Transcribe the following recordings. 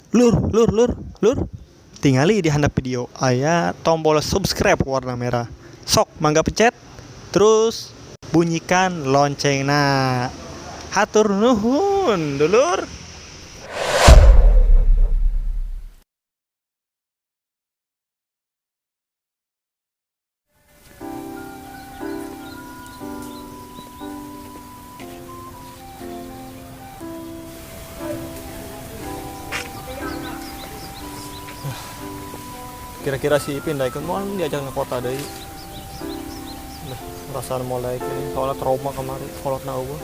Lur, lur, lur, lur. Tingali di handap video aya tombol subscribe warna merah. Sok mangga pencet, terus bunyikan loncengna. Hatur nuhun, dulur. Kira-kira si Ipin daekeun moal diajak ke kota deui. Nah, perasaan moal daekeun soalnya trauma kamari kolotna eueuh.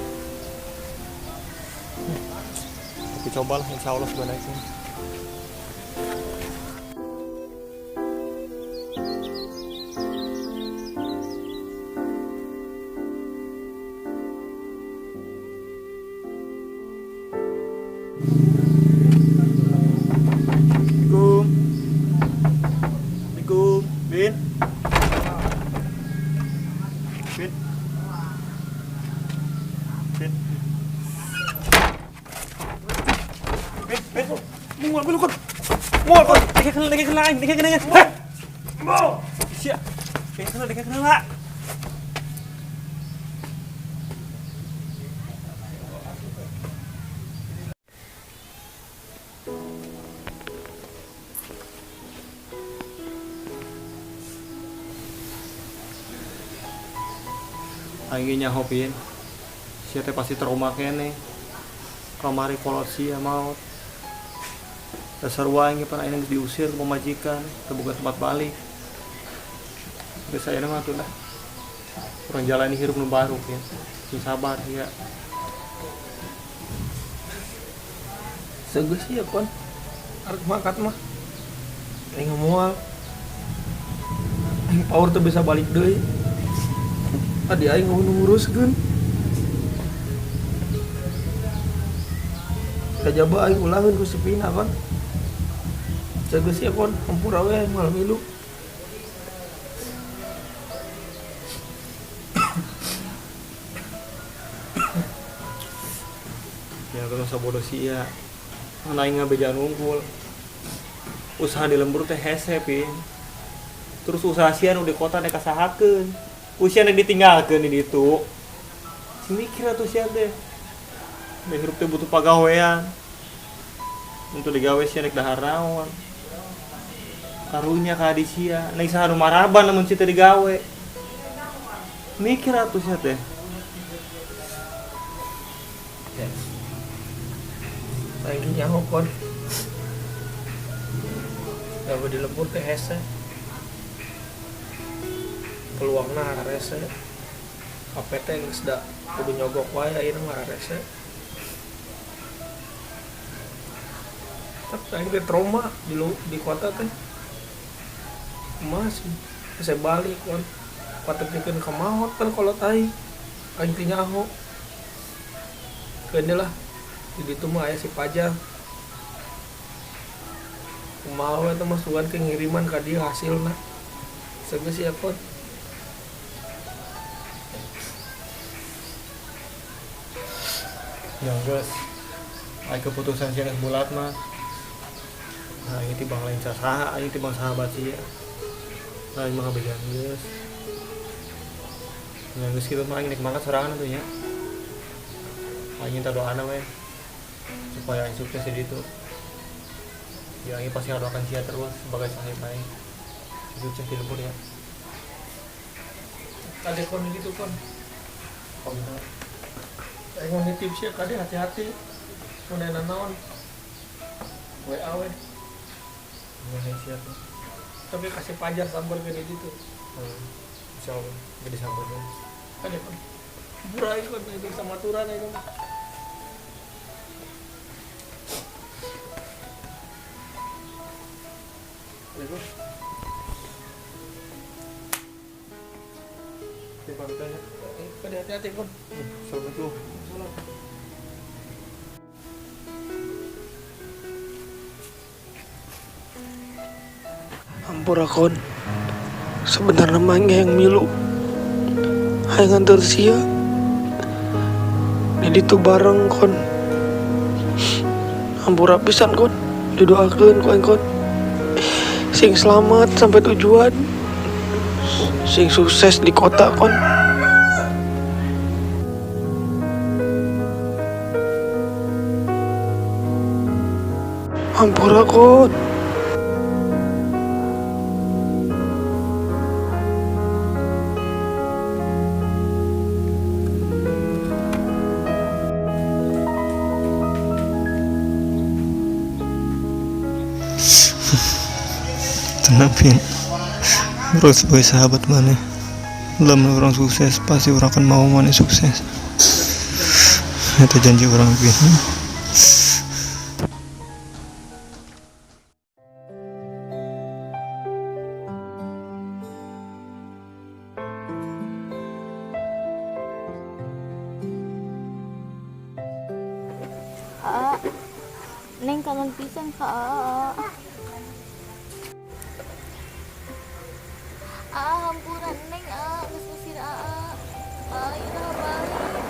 Tapi cobalah, insya Allah sudah daekeun. Assalamualaikum. Assalamualaikum. Bin. Bin. Bin. Bin, bin. Mual gue kon. Mual kon. Deke kenal, deke kenal aing, deke kenal. Heh. Mau. Sia. Deke kenal, deke kenal lah. Aing ge nyaho, Pin. Sia teh pasti trauma keneh. Kamari kolot sia maot. Dasar wae aing pan ayeuna geus diusir ku pamajikan, teu boga tempat balik. Geus ayeuna mah atuh lah. Urang jalani hirup nu baru, Pin. Sing sabar sia. Segeus ieu kon. Arek mangkat mah. Aing moal. Aing power teu bisa balik deui. Adi aing nguruskeun. Kajaba aing ulaheun ku si Pina kon. Segeus ieu kon, hampura we moal milu. Ya kalau sabodo sia. Ngan aing ngabejaan wungkul. Usaha di lembur teh hese, Pin. Terus usaha sia nu di kota nek kasahakeun. Ku sia nek ditinggalkeun di ditu. Sing mikir atuh sia teh. Da hirup teh butuh pagawean. Untuk digawe sia nek dahar naon. Karunya ka adi sia, nek saha nu maraban lamun sia teu digawe. Mikir atuh sia teh. Aing nyaho kon. Gawe di lembur teh hese. Peluangna hararese. KPT geus da kudu nyogok wae ayeuna mah hararese. Tapi aing teh trauma di di kota teh. Masih hese balik kon. Patepikeun ka maot kan kolot aing. Aing teh nyaho. Keun lah di ditu mah aya si Pajar. Kumaha we teh mah sugan ke ngiriman ka dieu hasilna. Segeus ieu kon. Ya geus. Ai keputusan sia geus bulat mah. Nah, aing tibang lain saha, aing tibang sahabat sia. Nah, aing mah ngabejaan geus. Ya geus kitu mah aing nek mangkat sorangan atuh nya. Aing minta doana we supaya aing sukses di ditu. Ya aing pasti ngadoakan sia terus sebagai sahib aing. Sukses di lembur ya. Kade kon gitu kon. Komentar. Aing mau nitip sia kade hati-hati. Mun aya nanaon. WA we. Ya, siap. Tapi kasih Pajar sambar ke ditu. Insya Allah jadi sambar dong. Kade kon. Hampura aing kon itu sama aturan aing mah. Kade kon. Oke, pamit aja. Kade hati-hati kon. Assalamualaikum. Salam. Hampura kon. Sebenarnya mah aing hayang milu. Hayang nganter sia. Di ditu bareng kon. Hampura pisan kon. Didoakeun ku aing, Kon. Sing selamat sampai tujuan. Sing sukses di kota, Kon. Ampura, Kon. Tenang, Pin. Urang sebagai sahabat maneh, lamun urang sukses pasti urang akan mau maneh sukses. Itu janji urang, Pin. Aa, Neng kangen pisan ka Aa. Aa, hampura Neng, Aa, geus ngusir Aa. Aa, iraha balik?